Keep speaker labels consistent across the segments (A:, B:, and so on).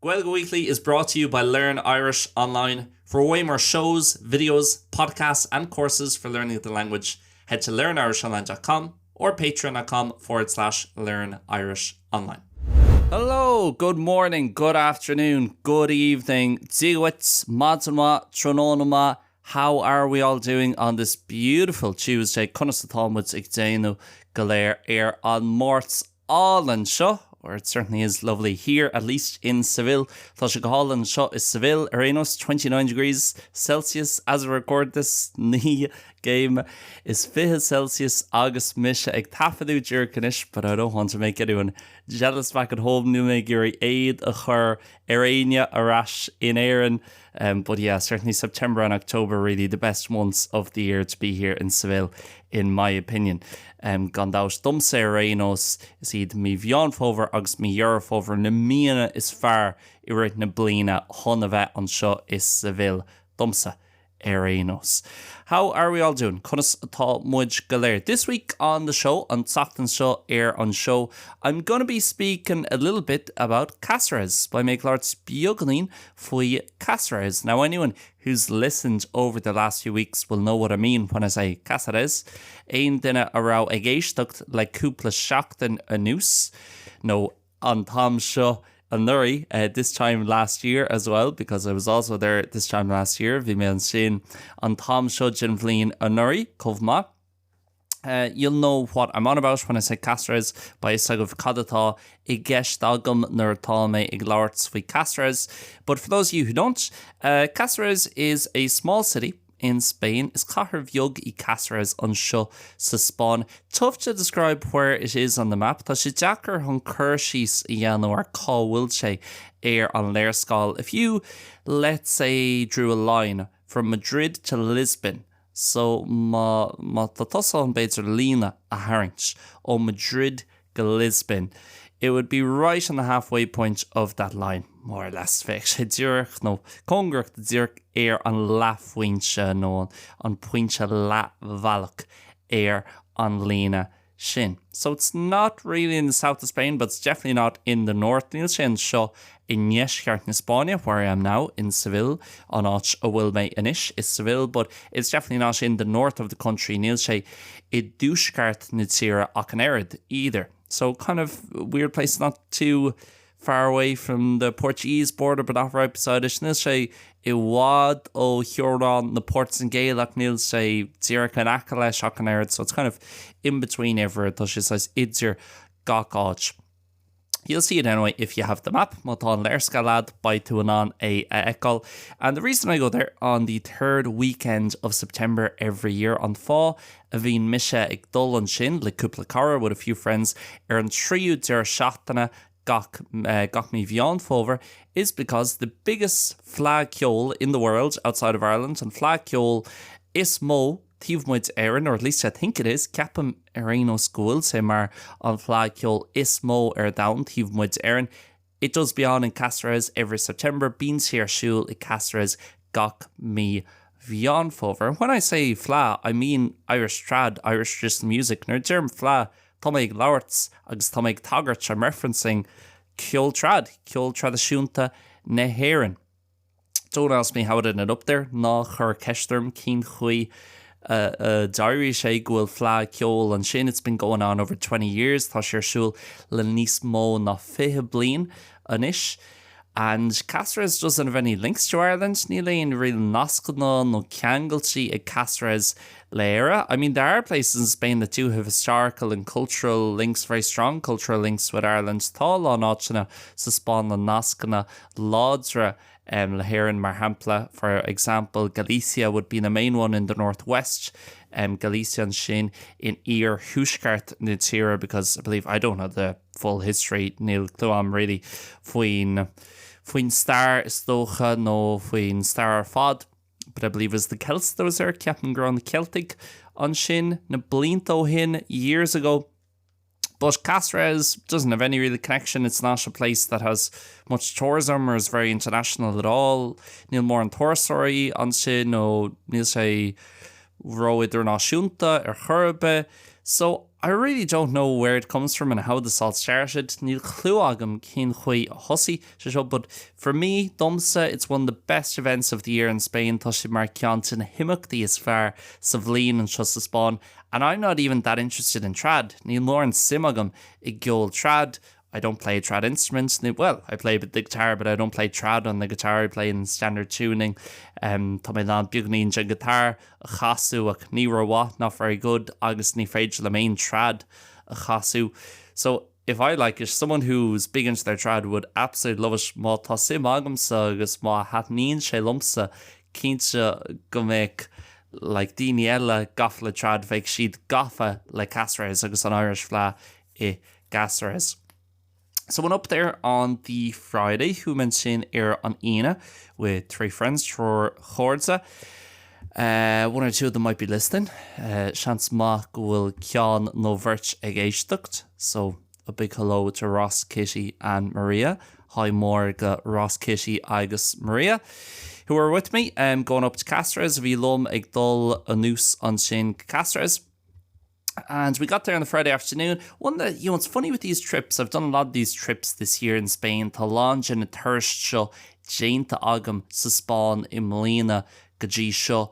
A: Gaeilge Weekly is brought to you by Learn Irish Online. For way more shows, videos, podcasts and courses for learning the language, head to learnirishonline.com or patreon.com forward slash learn Irish online. Hello, good morning, good afternoon, good evening, Dia dhuit, maidin mhaith, tráthnóna maith, how are we all doing on this beautiful Tuesday? Conas atá muid ag déanamh go léir ar an Máirt álainn seo, or it certainly is lovely here, at least in Seville. Tá sé go hálainn anseo i Seville ar aon nós, 29 degrees Celsius as I record this, 29 gcéim Celsius agus mise ag taifeadadh díreach anois, but I don't want to make anyone jealous back at home, níl mé ag iarraidh éad a chur ar éinne ar ais in Éirinn. Um, but yeah, certainly September and October really the best months of the year to be here in Seville, in my opinion. Um, gan dabht domsa ar aon nós is iad mí Mheán Fómhair agus mí Dheireadh Fómhair na míonna is fearr i rith na bliana chun a bheith anseo i Seville domsa. ar aon nós. How are we all doing? Conas atá muid go léir? This week on the show, an tseachtain seo ar an seó, I'm gonna be speaking a little bit about Cáceres. Beidh mé ag labhairt beagáinín faoi Cáceres. Now anyone who's listened over the last few weeks will know what I mean when I say Cáceres. Aon duine a raibh ag éisteacht le cúpla seachtain anuas, nó an t-am seo anuraidh, this time last year as well, because I was also there this time last year, bhí mé ansin an t-am seo den bhliain anuraidh chomh maith. You'll know what I'm on about when I say Cáceres, beidh fhios agaibh cad atá i gceist agam nuair atá mé ag labhairt faoi Cáceres. But for those of you who don't, Cáceres is a small city in Spain. Is cathair bheag í Cáceres anseo sa Spáinn. Tough to describe where it is on the map. Tá sé deacair chun cur síos a dhéanamh ar cá bhfuil sé ar an léarscáil. If you, let's say, drew a line from Madrid to Lisbon, so má má tá tusa chun b'fhéidir líne a tharraingt ó Madrid go Lisbon, it would be right on the halfway point of that line, more or less. Bheadh sé díreach nó cóngarach do díreach ar an leathphointe nó an pointe leathbhealach ar an líne sin. So it's not really in the south of Spain, but it's definitely not in the north. Níl sé anseo i ndeisceart na Spáinne, where I am now, in Seville, an áit a bhfuil mé anois, i Seville, but it's definitely not in the north of the country, níl sé i dtuaisceart na tíre ach an oiread, either. So kind of weird place, not too far away from the Portuguese border but not right beside it. Níl sé i bhfad ó theorainn na Portaingéile ach níl sé díreach in aice leis ach an oiread, so it's kind of in between everywhere, tá sé saghas idir gach áit. You'll see it anyway if you have the map, má tá an léarscáil agat beidh tú in ann é a fheiceáil. And the reason I go there on the third weekend of September every year, an fáth a bhíonn mise ag dul ansin le cúpla cara, with a few friends, ar an tríú deireadh seachtaine gach gach mí Mheán Fómhair, is because the biggest fleadh ceoil in the world outside of Ireland, an fleadh ceoil is mó taobh amuigh d'Éirinn, or at least I think it is, ceapaim ar aon nós go bhfuil sé mar an fleadh ceoil is mó ar domhan taobh amuigh d'Éirinn. It does be on in Cáceres every September, bíonn sé ar siúl i Cáceres gach mí Mheán Fómhair. And when I say fleadh, I mean Irish trad, Irish traditional music. Nuair a deirim fleadh, tá mé ag labhairt agus tá mé ag tagairt, I'm referencing ceol trad, ceol traidisiúnta na hÉireann. Don't ask me how it ended up there, ná cuir ceist orm cén chaoi a d'éirigh sé go bhfuil fleadh ceoil ansin, it's been going on over 20 years, tá sé ar siúl le níos mó ná 20 bliain anois. And Cáceres doesn't have any links to Ireland, níl aon real nascanna nó ceangailtí ag Cáceres le Éire. I mean there are places in Spain that do have historical and cultural links, very strong cultural links with Ireland, tá a lán áiteanna sa Spáinn le nascanna láidre le hÉirinn, mar shampla, for example, Galicia would be the main one in the northwest, Galicia ansin in iarthuaisceart na tíre because I believe, I don't know the full history, níl clue agam really faoin faoin stair is dócha nó faoin stair ar fad, but I believe it was the Celts that was there, ceapaim go raibh na Ceiltigh ansin na blianta ó shin, years ago. But Cáceres doesn't have any real connection, it's not a place that has much tourism or is very international at all. Níl mórán turasóirí ansin nó níl sé ró-idirnáisiúnta ar chor ar bith. So. I really don't know where it comes from and how this all started. Níl clue agam cén chaoi a thosaigh sé seo, but for me, domsa, it's one of the best events of the year in Spain. Tá sé mar ceann de na himeachtaí is fearr sa bhliain anseo sa Spáinn. And I'm not even that interested in trad. Níl mórán suim agam i gceol trad. I don't play a trad instrument. Well, I play the guitar, but I don't play trad on the guitar. I play in standard tuning. Um, tá mé in ann beagáinín den ghiotár a chasadh ach ní rómhaith, not very good, agus ní féidir liom aon trad a chasadh. So if I like it, someone who's big into their trad would absolutely love it. Má tá suim agamsa agus má thaitníonn sé liomsa, cinnte go mbeadh like daoine eile gafa le trad, bheadh siad gafa le Cáceres agus an Irish Fleadh i gCáceres. So went up there on the Friday, chuaigh mé ansin ar an Aoine with three friends, triúr cairde. Uh, one or two of them might be listening. Uh, seans maith go bhfuil ceann nó bheirt ag éisteacht, so a big hello to Ross, Kitty and Maria. Hi mór go Ross, Kitty agus Maria who were with me um, going up to Cáceres, a bhí liom ag dul anuas ansin go Cáceres. And we got there on the Friday afternoon. One that you know it's funny with these trips, I've done a lot of these trips this year in Spain, tá a lán de na turais seo déanta agam sa Spáinn i mbliana go dtí seo.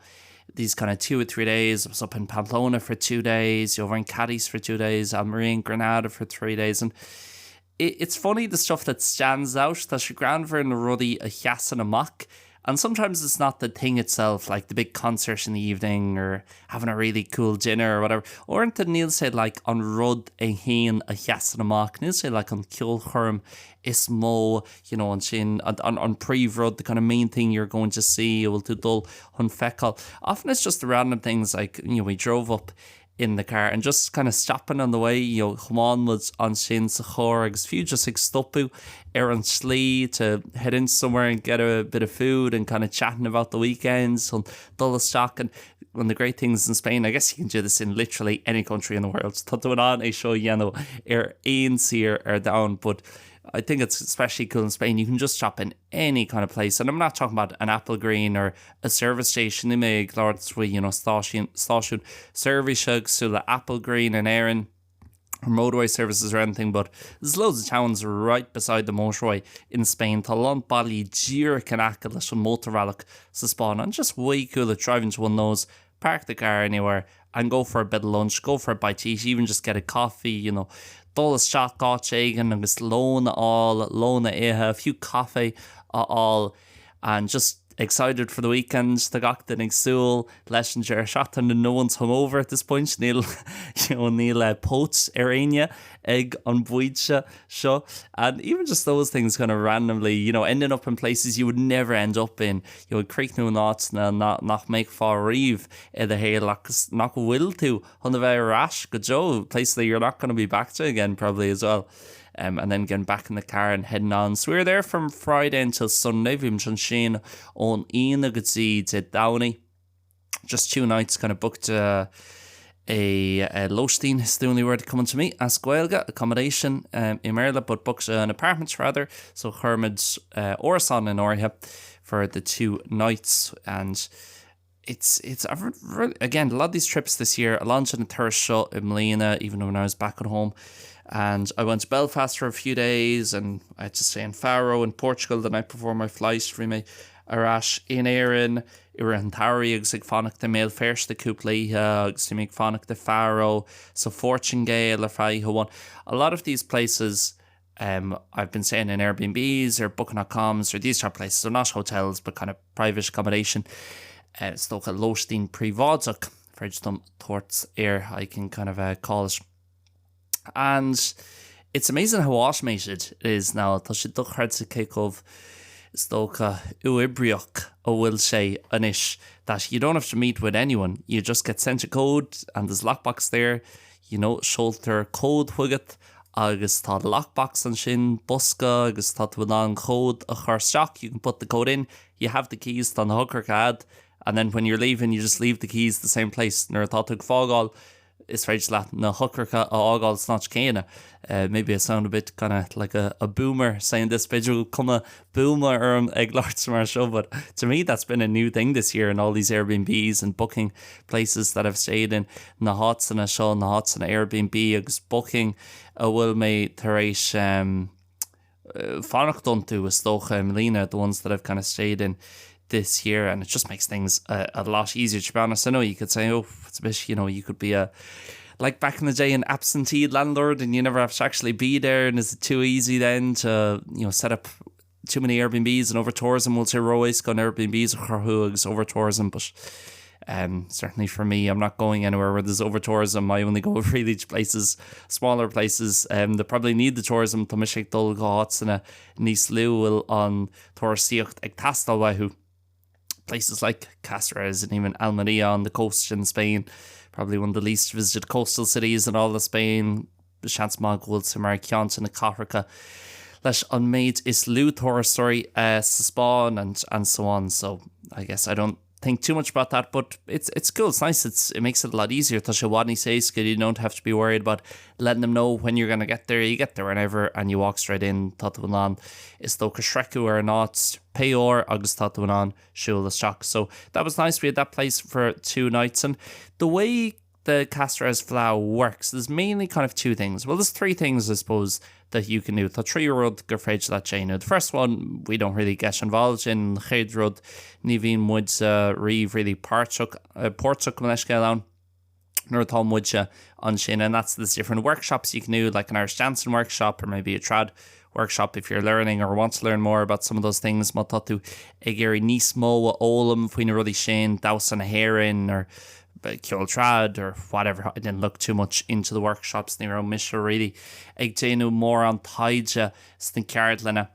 A: These kind of two or three days, I was up in Pamplona for two days, over in Cadiz for two days, Almería and Granada for three days and it, it's funny the stuff that stands out, tá sé greannmhar na rudaí a sheasann amach and sometimes it's not the thing itself, like the big concert in the evening or having a really cool dinner or whatever. Uaireanta níl sé like an rud é féin a sheasann amach, níl sé like an ceolchoirm is mó, you know, ansin an, an, an príomhrud, the kind of main thing you're going to see, a bhfuil tú dul chun feiceáil. Often it's just the random things like, you know, we drove up in the car and just kind of stopping on the way, you know, thiomáin muid ansin sa charr agus fiú just ag stopadh ar an tslí to head in somewhere and get a bit of food and kind of chatting about the weekends chun dul isteach and one of the great things in Spain, I guess you can do this in literally any country in the world, tá tú in ann é seo a dhéanamh ar aon tír ar domhan, but I think it's especially cool in Spain, you can just shop in any kind of place and I'm not talking about an Applegreen or a service station, níl mé ag labhairt faoi you know, stáisiún stáisiún seirbhíse cosúil le Applegreen in Éirinn or motorway services or anything but there's loads of towns right beside the motorway in Spain. Tá a lán bailí díreach in aice leis an mótarbhealach sa Spáinn and just way cooler driving to one of those, park the car anywhere and go for a bit of lunch, go for a bite to eat, even just get a coffee, you know, dul isteach áit éigin agus lón a fháil, lón a ithe, fiú caife a fháil and just excited for the weekend, tá gach duine ag súil leis an deireadh seachtaine, no one's hungover at this point, níl you know, níl eh, póit ar éinne ag an bpointe seo and even just those things kind of randomly, you know, ending up in places you would never end up in, you know, ag críochnú in áiteanna nach mbeifeá riamh i do shaol agus nach bhfuil tú chun a bheith ar ais go deo, places that you're not going to be back to again probably as well. Um, and then getting back in the car and heading on. So we were there from Friday until Sunday, bhí muid ansin ón Aoine go dtí Dé Domhnaigh. Just two nights kind of booked uh, a, a lóistín is the only word coming to me as Gaeilge accommodation um, i mBéarla but booked an apartment rather so chuir muid uh, árasán in áirithe for the two nights and it's it's I've really, again a lot of these trips this year a lán de na turais seo i mbliana even when I was back at home and I went to Belfast for a few days and I had to stay in Faro in Portugal the night before my flight bhí mé ar ais in Éirinn i rith an tsamhraidh agus ag fanacht i mBéal Feirste cúpla oíche agus bhí mé ag fanacht i Faro sa Phortaingéil ar feadh oíche amháin. A lot of these places um, I've been staying in Airbnbs or Booking.coms or these type of places, so not hotels but kind of private accommodation. Uh, is dócha lóistín príobháideach féidir liom tabhairt air I can kind of uh, call it. And it's amazing how automated it is now. Tá sé dochreidte cé chomh is dócha uathoibríoch a bhfuil sé anois that you don't have to meet with anyone. You just get sent a code and there's lockbox there. You know, seoltar cód chugat agus tá lockbox ansin, bosca agus tá tú in ann cód a chur isteach. You can put the code in, you have the keys, tá na heochracha agat and then when you're leaving you just leave the keys the same place. Nuair atá tú ag fágáil. Is féidir leat na heochracha a fhágáil san áit chéanna. Maybe I sound a bit kind of like a, a boomer saying this b'fhéidir cuma boomer orm ag labhairt mar seo, but to me that's been a new thing this year in all these Airbnbs and booking places that I've stayed in na háiteanna seo na háiteanna Airbnb agus booking a bhfuil mé tar éis um, fanacht iontu is dócha i mbliana, the ones that I've kind of stayed in this year and it just makes things a, a lot easier to be honest. I know you could say oh it's a bit you know you could be a like back in the day an absentee landlord and you never have to actually be there and is it too easy then to you know set up too many Airbnbs and over tourism will say ró-éasca chun Airbnbs a chruthú agus over tourism but um, certainly for me I'm not going anywhere where there's over tourism I only go really to places smaller places um, that probably need the tourism Tá mise ag dul go háiteanna níos lú a bhfuil an turasóireacht ag teastáil uathu places like Cáceres and even Almería on the coast in Spain probably one of the least visited coastal cities in all of Spain seans maith go bhfuil sé mar ceann de na cathracha leis an méid is lú turasóirí uh, sa Spáinn and, and so on so I guess I don't think too much about that but it's it's cool it's nice it's it makes it a lot easier Tá sé i bhfad níos éasca you don't have to be worried about letting them know when you're gonna get there you get there whenever and you walk straight in tá tú in ann is dócha sroicheadh ar an áit pé uair agus tá tú in ann siúl isteach so that was nice we had that place for two nights and the way the Cáceres Fleadh works there's mainly kind of two things well there's three things I suppose that you can do Tá trí rud gur féidir leat déanamh the first one we don't really get involved in chéad rud ní bhíonn muid uh, riamh really páirteach uh, páirteach mo leithscéal ann nuair atá muid ansin and that's there's different workshops you can do like an Irish dancing workshop or maybe a trad workshop if you're learning or want to learn more about some of those things má tá tú ag iarraidh níos mó a fhoghlaim faoi na rudaí sin damhsa na hÉireann or ceol trad or whatever I didn't look too much into the workshops ní raibh mise really ag déanamh mórán taighde sna ceardlanna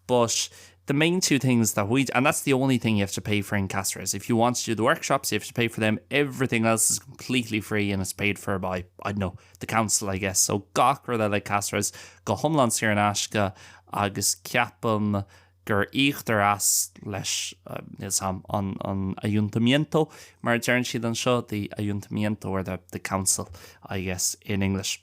A: but the main two things that we and that's the only thing you have to pay for in Cáceres if you want to do the workshops you have to pay for them everything else is completely free and it's paid for by I don't know the council I guess so gach rud eile Cáceres go hiomlán saor in aisce agus ceapaim gur íoctar as leis is an an ayuntamiento mar a deireann siad anseo the ayuntamiento or the the council I guess in English.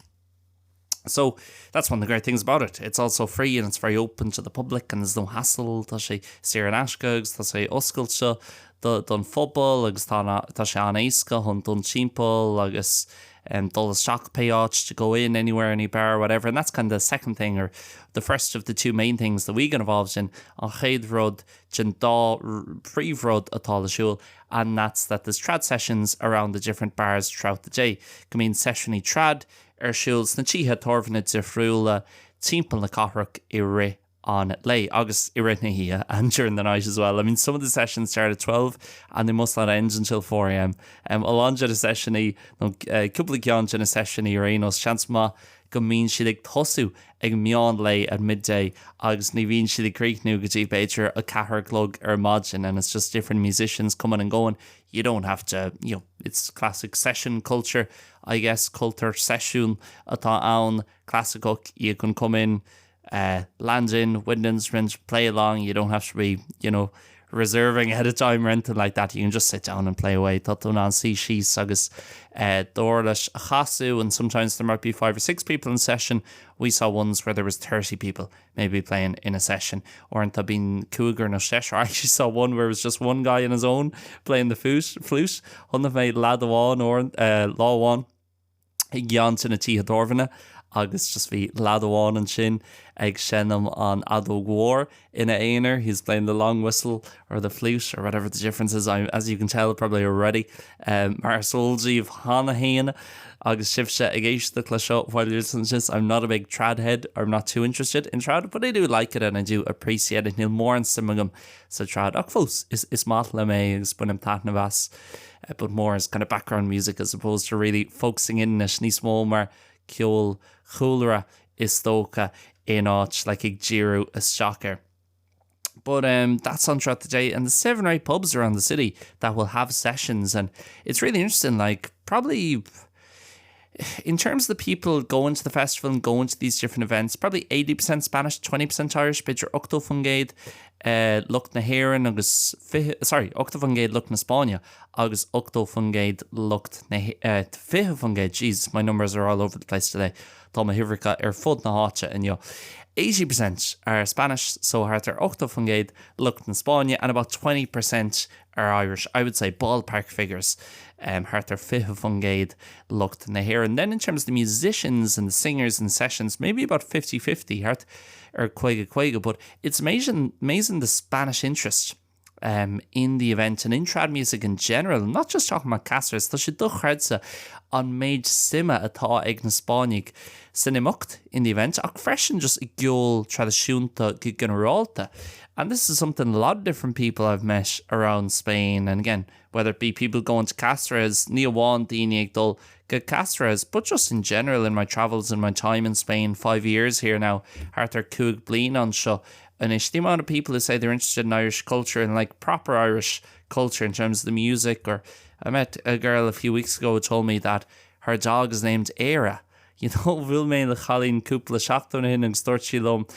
A: So that's one of the great things about it. It's also free and it's very open to the public and there's no hassle tá sé saor in aisce agus tá sé oscailte do don phobal agus tá tá sé an-éasca chun dul timpeall agus um, dul isteach pé áit to go in anywhere any bar or whatever and that's kind of the second thing or the first of the two main things that we get involved in an chéad rud den dá phríomhrud atá le siúl and that's that there's trad sessions around the different bars throughout the day. Go mbíonn seisiúin trad ar siúl sna tithe tábhairne difriúla timpeall na cathrach i rith an lae agus i rith na hoíche and during the night as well. I mean some of the sessions start at 12 and they must not end until 4am. Um, a lán de na seisiúin nó uh, cúpla ceann de na seisiúin ar aon nós seans maith go mbíonn siad ag tosú ag meán lae at midday agus ní bhíonn siad ag críochnú go dtí b'fhéidir a ceathair a chlog ar maidin and it's just different musicians coming and going. You don't have to, you know, it's classic session culture, I guess, cultúr seisiún atá ann, clasaiceach, you can come in, uh, land in with an instrument, play along, you don't have to be, you know, reserving ahead of time or anything like that, you can just sit down and play away. Tá tú in ann suí síos agus uh, d'uirlis a chasadh and sometimes there might be five or six people in session. We saw ones where there was 30 people maybe playing in a session uaireanta bíonn cúigear nó seisear. I actually saw one where it was just one guy on his own playing the flute. flute. Chonaic mé leaid amháin uh, lá amháin i gceann de na tithe tábhairne agus just bhí leaid amháin ansin ag seinm an fheadóg mhór ina aonar. He's playing the long whistle or the flute or whatever the difference is, I, as you can tell probably already. Um, mar is eol daoibh cheana féin agus sibhse ag éisteacht le seo while you're listening to this, I'm not a big trad head or I'm not too interested in trad, but I do like it and I do appreciate it. Níl mórán suim agam sa trad ach fós is, is maith liom é agus bainim taitneamh as. Uh, but more as kind of background music as opposed to really focusing in is níos mó mar ceol chúlra is dócha in áit like ag díriú isteach air. But um, that's on throughout the day and the seven or eight pubs around the city that will have sessions and it's really interesting like probably in terms of the people going to the festival and going to these different events, probably 80% Spanish, 20% Irish, b'fhéidir 80% lucht na hÉireann agus 20, sorry, 80% lucht na Spáinne agus 80% lucht na, 20%, jeez, my numbers are all over the place today, tá mo huimhreacha ar fud na háite inniu. 80% are Spanish, so thart ar 80% lucht na Spáinne and about 20% are Irish, I would say ballpark figures, thart ar 20% lucht na hÉireann. Then in terms of the musicians and the singers and sessions, maybe about 50-50, thart ar 50-50, but it's amazing, amazing the Spanish interest um, in the event and in trad music in general, not just talking about Cáceres, tá sé dochreidte an méid suime atá ag na Spáinnigh san imeacht in the event ach freisin just i gceol traidisiúnta go ginearálta. And this is something a lot of different people I've met around Spain and again, whether it be people going to Cáceres, ní amháin daoine ag dul go Cáceres, but just in general in my travels and my time in Spain, 5 years here now, thart ar 5 bliana anseo anois, the amount of people who say they're interested in Irish culture and like proper Irish culture in terms of the music or I met a girl a few weeks ago who told me that her dog is named Éire. You know, bhuail mé le cailín cúpla seachtain ó shin agus dúirt sí liom,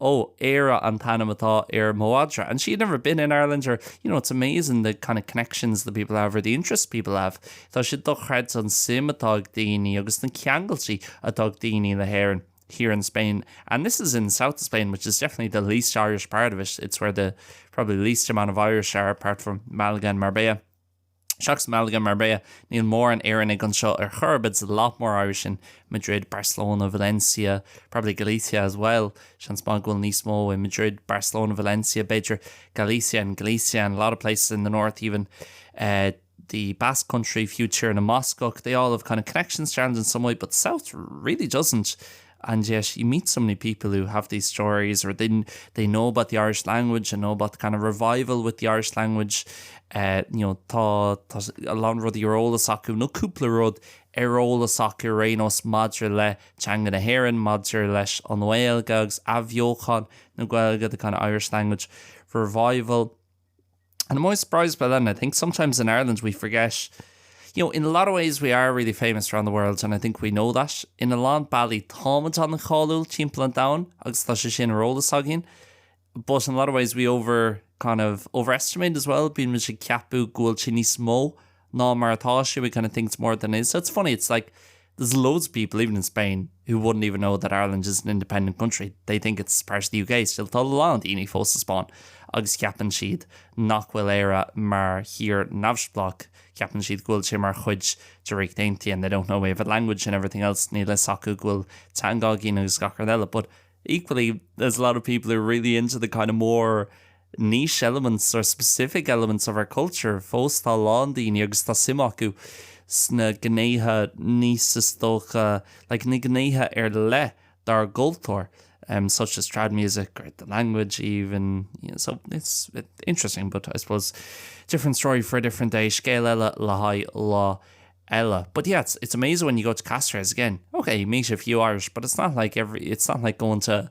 A: Ó, Éire an t-ainm atá ar mo mhadra. And she had never been in Ireland or, you know, it's amazing the kind of connections that people have or the interests people have. Tá sé dochreidte an suim atá ag daoine agus na ceangailtí atá ag daoine le hÉirinn here in Spain. And this is in south of Spain, which is definitely the least Irish part of it. It's where the probably least amount of Irish are apart from Malaga and Marbella. Seachas Malaga, Marbella, níl mórán Éireannaigh anseo ar chor ar bith, there's a lot more Irish in Madrid, Barcelona, Valencia, probably Galicia as well. Seans maith go bhfuil níos mó i Madrid, Barcelona, Valencia, b'fhéidir Galicia and Galicia and a lot of places in the north even uh, the Basque Country, fiú Tír na mBascach, they all have kind of connections to Ireland in some way, but South really doesn't. And yet you meet so many people who have these stories or they, they know about the Irish language and know about the kind of revival with the Irish language. Uh, you know, tá, tá a lán rudaí ar eolas acu nó cúpla rud ar eolas acu ar aon nós maidir le teanga na hÉireann, maidir leis an Ghaeilge agus athbheochan na Gaeilge, the kind of Irish language revival. And I'm always surprised by that. And I think sometimes in Ireland we forget, you know, in a lot of ways we are really famous around the world and I think we know that. In a lán bealaí táimid an-cháiliúil timpeall an domhain agus tá sé sin ar eolas againn. But in a lot of ways we over kind of overestimate as well, bíonn muid ag ceapadh go bhfuil sé níos mó ná mar atá sé, we kind of think it's more than it is. So it's funny, it's like there's loads of people, even in Spain, who wouldn't even know that Ireland is an independent country. They think it's part of the UK still. Tá a lán daoine fós sa Spáinn agus ceapann siad nach bhfuil Éire mar thír neamhspleách. Ceapann siad go bhfuil sé mar chuid de Ríocht Aontaithe and they don't know we have a language and everything else. Níl a fhios acu go bhfuil teanga againn agus gach rud eile. But equally, there's a lot of people who are really into the kind of more niche elements or specific elements of our culture. Fós tá a lán daoine agus tá suim acu sna gnéithe níos is dócha, like na gnéithe ar leith dár gcultúr, um, such as trad music or the language even, you know, so it's interesting, but I suppose different story for a different day, scéal eile le haghaidh lá eile. But yeah, it's, it's amazing when you go to Cáceres again. Okay, you meet a few Irish, but it's not like every, it's not like going to,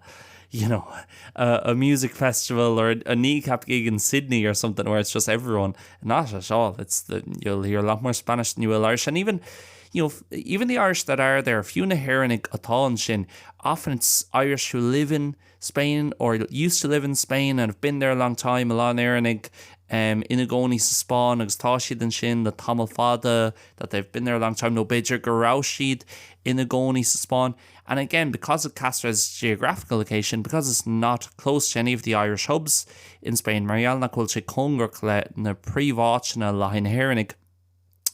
A: you know, a, a music festival or a, a kneecap gig in Sydney or something where it's just everyone. Not at all. It's the, you'll hear a lot more Spanish than you will Irish. And even, you know, even the Irish that are there, fiú na hÉireannaigh atá ansin, often it's Irish who live in Spain or used to live in Spain and have been there a long time, a lán Éireannaigh um, ina gcónaí sa Spáinn agus tá siad ansin le tamall fada that they've been there a long time nó b'fhéidir go raibh siad ina gcónaí sa Spáinn. And again, because of Cáceres' geographical location, because it's not close to any of the Irish hubs in Spain, mar gheall nach bhfuil sé cóngarach le na príomháiteanna le haghaidh na hÉireannaigh,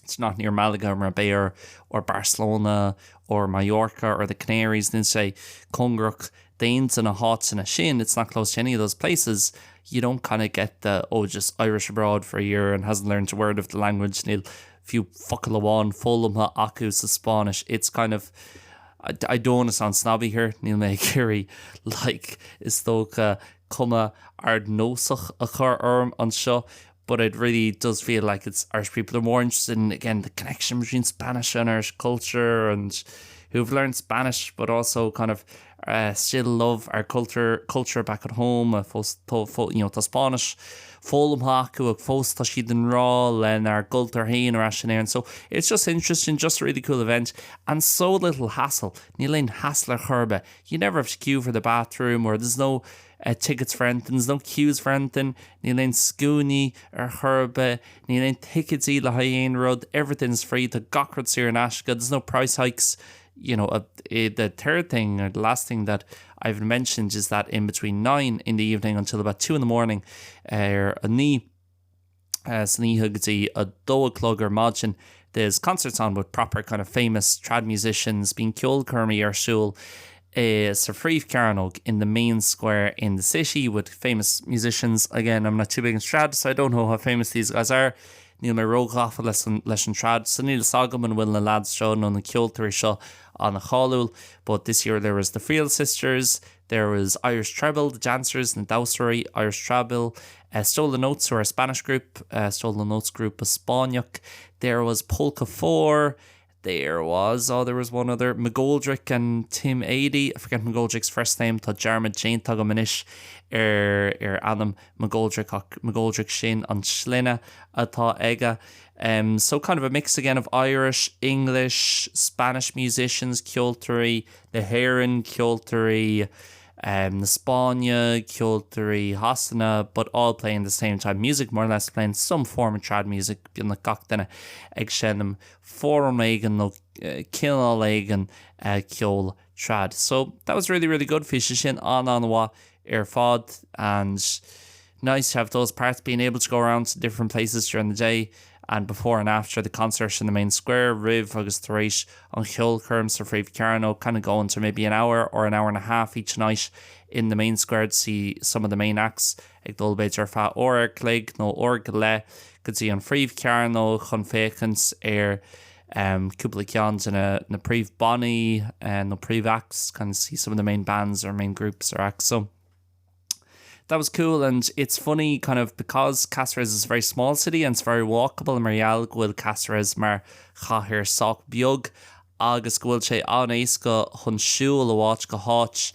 A: it's not near Malaga or Marbella or Barcelona or Mallorca or the Canaries, níl sé cóngarach d'aon de na háiteanna sin, it's not close to any of those places, you don't kind of get the oh just Irish abroad for a year and hasn't learned a word of the language, níl fiú focal amháin foghlamtha acu sa Spáinnis, it's kind of I, I don't want to sound snobby here, níl mé ag iarraidh like is dócha cuma ardnósach a chur orm anseo, but it really does feel like it's Irish people are more interested in again the connection between Spanish and Irish culture and who've learned Spanish but also kind of uh, still love our culture culture back at home uh, fós you know, tá Spáinnis foghlamtha acu ach fós tá siad i ngrá lenár gcultúr féin ar ais in Éirinn. So it's just interesting, just a really cool event and so little hassle. Níl aon hassle ar chor ar bith. You never have to queue for the bathroom or there's no uh, tickets for anything, there's no queues for anything, níl aon scuainí ar chor ar bith, níl aon ticéidí le haghaidh aon rud, everything's free, tá gach rud saor in aisce, there's no price hikes, you know, uh, the third thing or the last thing that I've mentioned is that in between 9 in the evening until about 2 in the morning ar a 9 uh, san oíche go dtí a dó a chlog ar maidin there's concerts on with proper kind of famous trad musicians bíonn ceolchoirmí ar siúl uh, sa phríomhchearnóg in the main square in the city with famous musicians again I'm not too big in trad so I don't know how famous these guys are Níl mé róghafa leis an leis an trad so níl a fhios agam an bhfuil na lads seo nó na ceoltóirí seo an-cháiliúil but this year there was the Friel Sisters there was Irish Treble the dancers na damhsóirí Irish Treble uh, Stolen Notes who are a Spanish group uh, Stolen Notes group a Spáinneach there was Polka 4 there was oh there was one other McGoldrick and Tim 80 I forget McGoldrick's first name tá dearmad déanta agam anois ar ar ainm McGoldrick ach McGoldrick sin an sloinne atá aige um, so kind of a mix again of Irish, English, Spanish musicians, ceoltóirí na hÉireann, ceoltóirí um, na Spáinne, ceoltóirí Shasana, but all playing the same type of music, more or less playing some form of trad music, bíonn gach duine ag seinm foirm éigin nó cineál éigin uh, ceol trad. So that was really really good bhí sé sin an-an-mhaith ar fad and nice to have those parts being able to go around to different places during the day and before and after the concert in the main square roimh agus tar éis an cheolchoirm sa phríomhchearnóg kind of going to maybe an hour or an hour and a half each night in the main square to see some of the main acts ag dul b'fhéidir ar feadh uair an chloig nó uair go leith go dtí an phríomhchearnóg chun féachaint ar um, cúpla ceann de na, na príomhbhannaí uh, nó príomh-acts kind of see some of the main bands or main groups or acts so that was cool and it's funny kind of because Cáceres is a very small city and it's very walkable mar gheall go bhfuil Cáceres mar chathair sách beag agus go bhfuil sé an-éasca chun siúl ó áit go háit.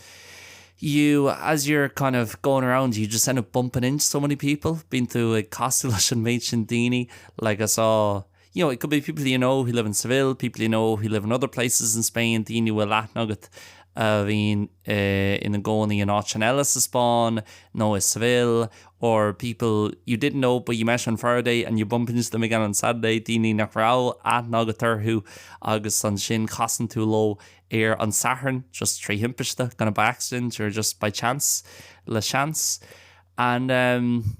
A: You as you're kind of going around you just end up bumping into so many people bíonn tú ag casadh leis an méid sin daoine like I saw you know it could be people you know who live in Seville, people you know who live in other places in Spain, daoine a bhfuil aithne agat a bhíonn ina gcónaí in áiteanna eile sa Spáinn nó i Seville or people you didn't know but you met on Friday and you bump into them again on Saturday, daoine nach raibh aithne agat orthu agus ansin casann tú leo ar an Satharn just trí thimpiste kind of by accident or just by chance le seans and um,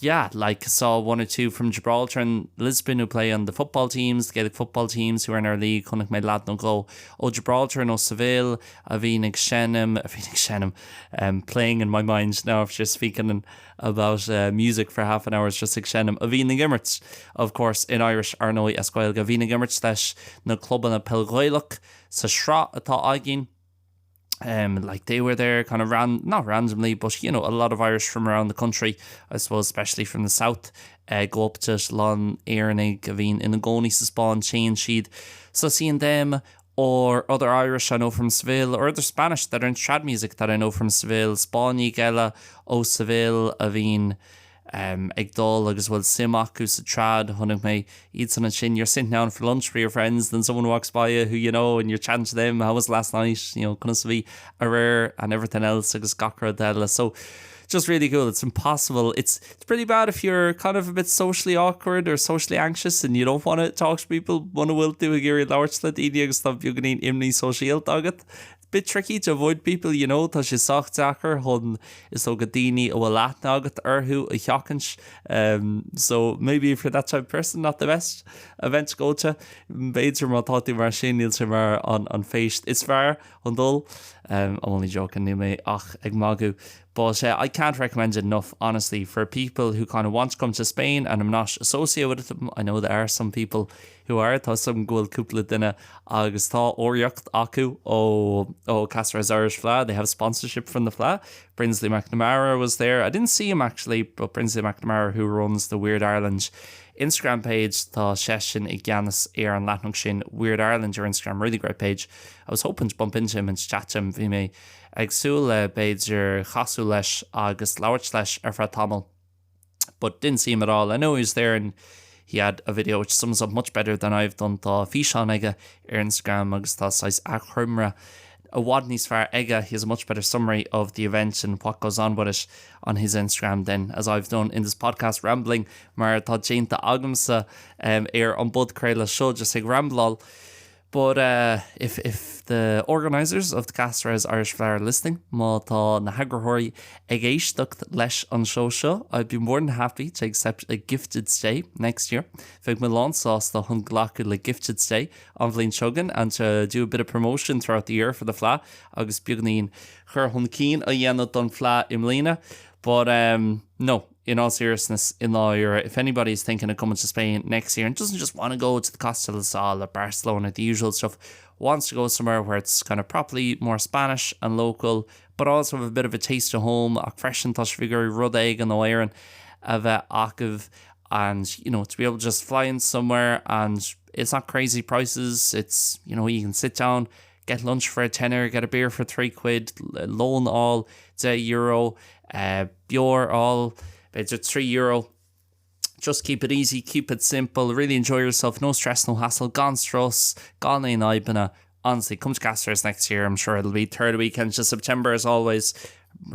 A: yeah, like saw one or two from Gibraltar and Lisbon who play on the football teams, the Gaelic football teams who are in our league chonaic mé leaid nó dhó ó Gibraltar nó Seville a bhíonn ag seinm a bhíonn ag seinm um, playing in my mind now after speaking and about uh, music for half an hour is just ag seinm a bhíonn ag imirt of course in Irish ar ndóigh as Gaeilge a bhíonn ag imirt leis na clubanna peil Ghaelach sa sraith atá againn um, like they were there kind of ran not randomly but you know a lot of Irish from around the country I suppose especially from the south uh, go up to a lán Éireannaigh a bhíonn ina gcónaí sa Spáinn téann siad so seeing them or other Irish I know from Seville or other Spanish that are in trad music that I know from Seville Spáinnigh eile ó Seville a bhíonn um, ag dul agus bhfuil suim acu sa trad chonaic mé iad san ansin you're sitting down for lunch for your friends then someone walks by you who you know and you're chatting to them how was last night you know conas a bhí aréir and everything else agus gach rud eile so just really cool it's impossible it's it's pretty bad if you're kind of a bit socially awkward or socially anxious and you don't want to talk to people muna bhfuil tú ag iarraidh labhairt le daoine agus tá beagáinín imní sóisialta agat bit tricky to avoid people you know tá sé sách deacair chun is dócha daoine a bhfuil aithne agat orthu a sheachaint um, so maybe if you're that type of person not the best event to go to b'fhéidir má tá tú mar sin níl sé mar an, an féist is fearr chun dul um, I'm only joking níl mé ach ag magadh but uh, I can't recommend it enough honestly for people who kind of want to come to Spain and I'm not associated with them I know there are some people who are tá a fhios agam go bhfuil cúpla duine agus tá urraíocht acu ó ó Cáceres Irish Fleadh they have sponsorship from the Fleadh Brinsley McNamara was there I didn't see him actually but Brinsley McNamara who runs the Weird Ireland Instagram page tá seisean i gceannas ar an leathanach sin Weird Ireland ar Instagram really great page I was hoping to bump into him and chat to him bhí mé ag súil le b'fhéidir casadh leis agus labhairt leis ar feadh tamall but didn't see him at all. I know he was there and he had a video which sums up much better than I've done tá físeán aige ar Instagram agus tá saghas achoimre i bhfad níos fearr aige, he has a much better summary of the event and what goes on with it on his Instagram than as I've done in this podcast rambling mar atá déanta agamsa ar an bpodchraoladh seo just ag rambláil. But if if the organisers of the Cáceres Irish Fleadh are listening, má tá na heagraitheoirí ag éisteacht leis an seó seo, I'd be more than happy to accept a gifted stay next year. Bheadh mé lánsásta chun glacadh le gifted stay an bhliain seo chugainn and to do a bit of promotion throughout the year for the Fleadh agus beagáinín cur chun cinn a dhéanamh don Fleadh i mbliana. But um, no, in all seriousness, i ndáiríre, if anybody is thinking of coming to Spain next year and doesn't just want to go to the Costa del Sol or Barcelona, the usual stuff, wants to go somewhere where it's kind of properly more Spanish and local, but also have a bit of a taste of home ach freisin tá sibh ag iarraidh rud éigin ó Éirinn a bheith acu and you know to be able to just fly in somewhere and it's not crazy prices, it's you know you can sit down, get lunch for a tenner, get a beer for £3, lón a fháil €10, beoir a fháil b'fhéidir €3. Just keep it easy, keep it simple, really enjoy yourself, no stress, no hassle, gan strus, gan aon fhadhbanna. Honestly, come to Cáceres next year, I'm sure it'll be third weekend of September as always,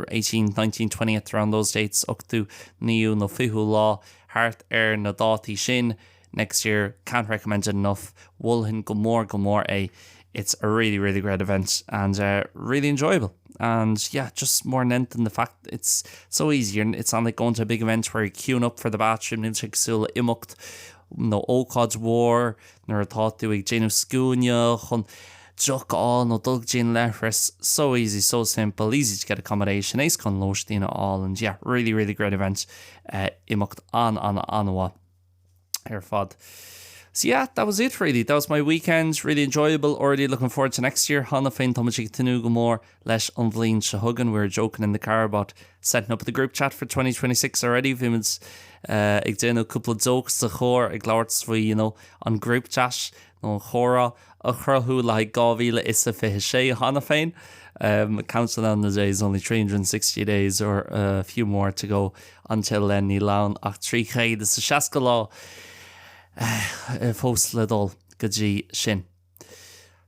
A: 18, 19, 20th around those dates, 8ú, 9ú nó 20ú lá, thart ar na dátaí sin next year, can't recommend it enough, mholfainn go mór go mór é, it's a really really great event and uh, really enjoyable and yeah just more than anything the fact it's so easy and it's not like going to a big event where you're queuing up for the bathroom níl sé cosúil le imeacht nó ócáid mhór nuair atá tú ag déanamh scuaine chun deoch a fháil nó dul go dtí an leithreas so easy so simple easy to get accommodation éasca chun lóistín a fháil and yeah really really great event uh, imeacht an an an-mhaith ar fad. So yeah, that was it really. That was my weekend, really enjoyable, already looking forward to next year. Cheana féin tá muid ag tnúth go mór leis an bhliain seo chugainn. We were joking in the car about setting up the group chat for 2026 already. Bhí muid uh, ag déanamh cúpla joke sa charr ag labhairt faoi you know, an group chat nó an chomhrá a chruthú le haghaidh 2026 cheana féin. Um, counting down the days, only 360 days or a few more to go until then níl ann ach 360 lá eh, fós le dul go dtí sin.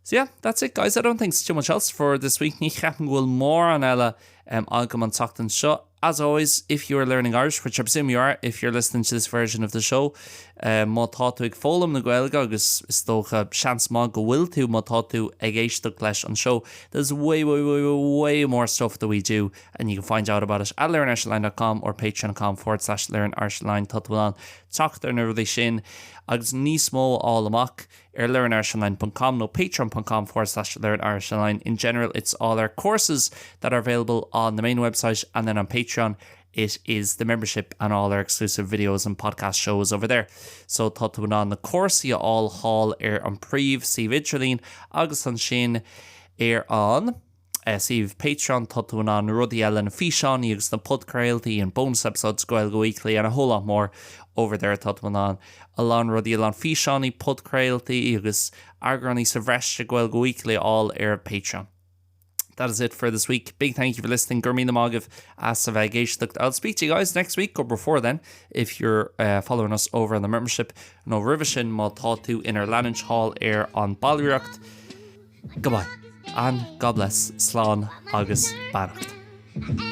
A: So yeah, that's it guys. I don't think it's too much else for this week. Ní cheapaim go bhfuil mórán eile um, agam an tseachtain seo. As always, if you are learning Irish, which I presume you are if you're listening to this version of the show, um, má tá tú ag foghlaim na Gaeilge agus is dócha seans maith go bhfuil tú má tá tú ag éisteacht leis an show, there's way, way, way, way more stuff that we do and you can find out about it at learnirishonline.com or patreon.com forward slash learnirishonline tá tú in ann teacht ar na rudaí sin agus níos mó a fháil amach ar learnirishonline.com nó patreon.com forward slash learnirishonline. In general, it's all our courses that are available on the main website and then on Patreon it is the membership and all our exclusive videos and podcast shows over there. So tá tú in ann na cúrsaí a fháil thall ar an príomh-suíomh idirlín agus ansin ar an suíomh Patreon tá tú in ann na rudaí eile na físeáin agus na podchraoltaí and bonus episodes Gaeilge Weekly and a whole lot more over there tá tú in ann a lán rudaí a lán físeáin podchraoltaí agus eagráin sa bhreis de Gaeilge Weekly a fháil ar Patreon. That is it for this week. Big thank you for listening. Go raibh míle maith agaibh as a bheith ag éisteacht. I'll speak to you guys next week or before then if you're uh, following us over on the membership nó roimhe sin má tá tú inár leanúint thall ar an ballraíocht. Goodbye and God bless, slán agus beannacht.